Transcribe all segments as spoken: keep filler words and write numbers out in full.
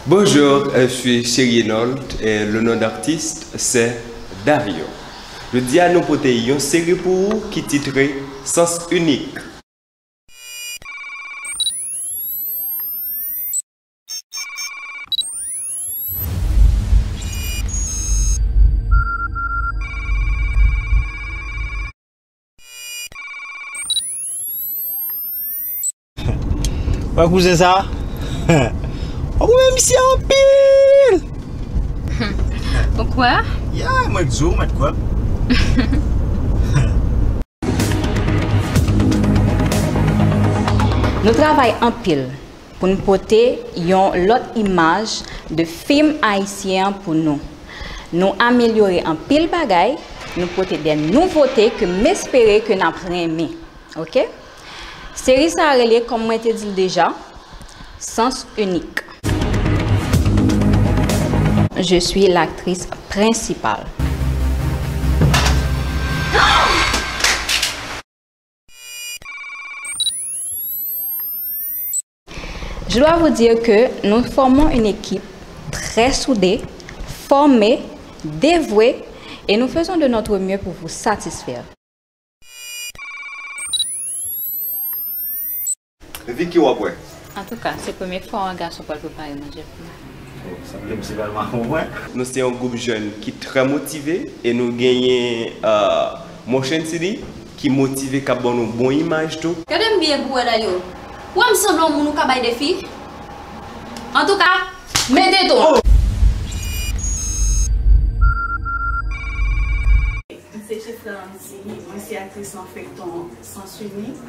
Bonjour, euh, je suis Chéri Enold et le nom d'artiste c'est Dario. Jodi a nou pote yon seri pou ou ki titre Sens Inik. Wè kouzen sa? W ap renmen misye anpil! Ou kwè? Ya, mwen di w, mwen kwè. Nou travay anpil pou n pote yon lòt imaj de fim ayisyen an pou nou. Nou amelyore anpil bagay, nou pote de nouvote ke m espere ke n ap renmen. Oke? Seri sa a rele, kòm mwen te di l deja, Sens Inik. Je suis l'actrice principale. Je dois vous dire que nous formons une équipe très soudée, formée, dévouée, et nous faisons de notre mieux pour vous satisfaire. Vicky, w ap wè. Antouka, se premye fwa yon gason pral prepare manje pou mwen. Oh, sa vle di se pral maron mwen. Nou se yon gwoup jèn ki trè motive e nou genyen, euh, Motion City ki motive, k ap ban nou bon imaj tou. Gade m byen pou wè, Dario. Ou wè m sanble yon moun ou ka bay defi? Antouka, mete tou. M se Chefla Ramsey, mwen se aktris nan feyton Sens Inik.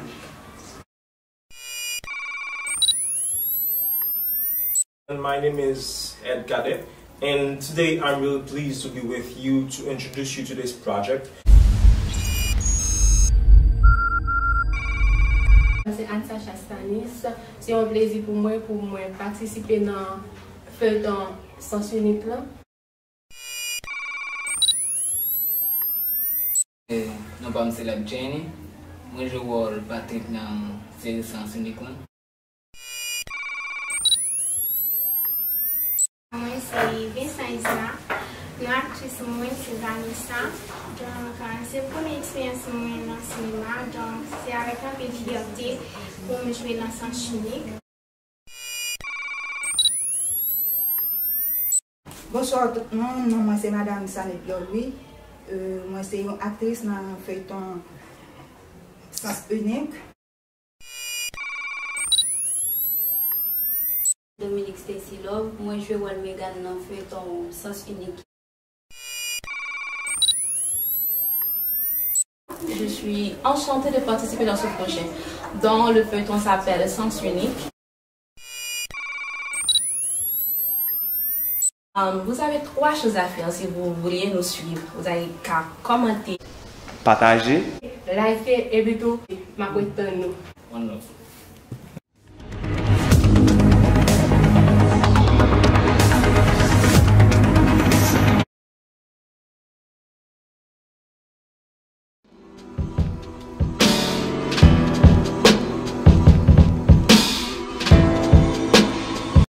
My name is Ed Cadet, and today I'm really pleased to be with you to introduce you to this project. Mwen se Anne Sacha Stanis. Se yon plezi pou mwen, pou mwen patisipe nan feyton Sens Inik lan. Eh, non pa m se Lab Jenny. Mwen jwe wòl Patrick nan seri Sens Inik lan. Mwen se Vincent Isma. Non aktris mwen se Vanessa. Donk, se premye eksperyans mwen nan sinema. Donk, se avèk anpil fyète pou m jwe nan Sens Inik. Bonswa tout moun, non mwen se Madan Sanet Lorlouis. Euh, mwen se yon aktris nan feyton Sens Inik. Dominique Stacy Love, mwen jwe wòl Megan nan feyton Sens Inik. Je suis enchantée de participer dans ce projet dont le feuilleton s'appelle Sens Inik. Euh, vous avez trois choses à faire si vous voulez nous suivre. Vous avez qu'à commenter, pataje, liker, epi tou, m ap ret tann nou. One love.